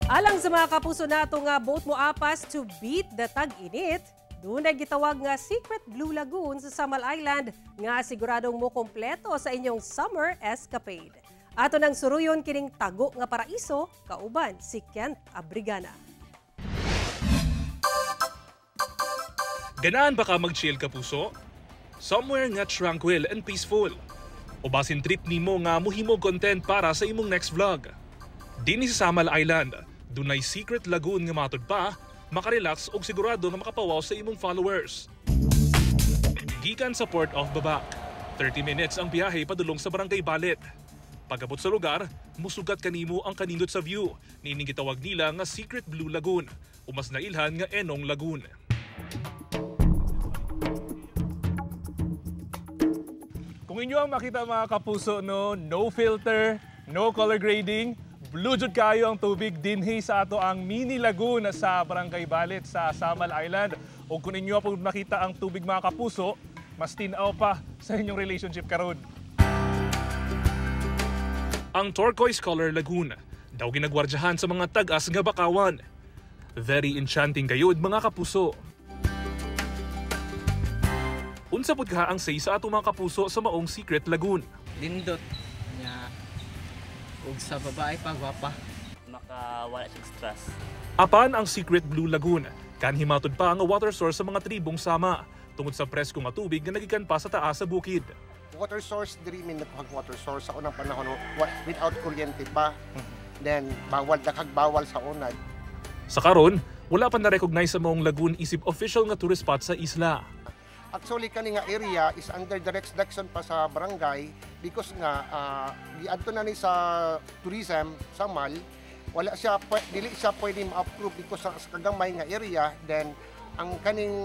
Alang sa mga kapuso nato nga buot mo apas to beat the tag-init, dunay gitawag nga Secret Blue Lagoon sa Samal Island nga siguradong mo kompleto sa inyong summer escapade. Ato nang suruyon kining tago nga paraiso kauban si Kent Abrigana. Ganaan ba ka mag-chill, kapuso? Somewhere nga tranquil and peaceful. O basin trip nimo nga muhimo content para sa imong next vlog. Dinhi sa Samal Island, dunay secret lagoon nga matud pa, makarelax og sigurado nga makapawaw sa imong followers. Gikan sa Port of Babak, 30 minutes ang biyahe padulong sa Barangay Balit. Pagabot sa lugar, musugat kanimo ang kanindot sa view, niining gitawag nila nga Secret Blue Lagoon o mas nailhan nga Enong Lagoon. Kung inyo ang makita, mga kapuso, no, no filter, no color grading, blue jud kayo ang tubig dinhi sa ato ang mini lagoon sa Barangay Balit sa Samal Island. O kung inyo po makita ang tubig, mga kapuso, mas tinaw pa sa inyong relationship karon. Ang turquoise color lagoon daw ginagwardyahan sa mga tag-as nga bakawan. Very enchanting gayud, mga kapuso. Unsa pud ka ang say sa atong mga kapuso sa maong Secret Lagoon? Lindot nya ug sa babae pa gwapa. Makawala siya stress. Apan ang Secret Blue Lagoon, kanhi matud pa nga water source sa mga tribong Sama tungod sa presko nga tubig nga nagikan pa sa taas sa bukid. Water source diri min nagkuhag water source sa unang panahon without kuryente pa. Then bawal daghag bawal sa una. Sa karon, wala pa na-recognize sa maong lagoon isip official nga tourist spot sa isla. Actually, kani nga area is under the jurisdiction pa sa barangay because nga giadto na ni sa tourism Samal, wala siya dili siya pwede ma-approve because sa kagamay nga area, then ang kaning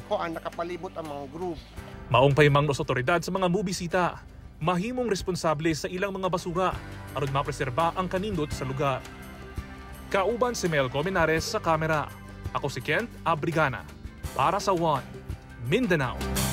kuan nakapalibot ang mga group. Maong pahimangno sa otoridad sa mga mubisita, mahimong responsable sa ilang mga basura aron mapreserba ang kanindot sa lugar. Kauban si Mel Comenares sa kamera. Ako si Kent Abrigana para sa One Mindanao.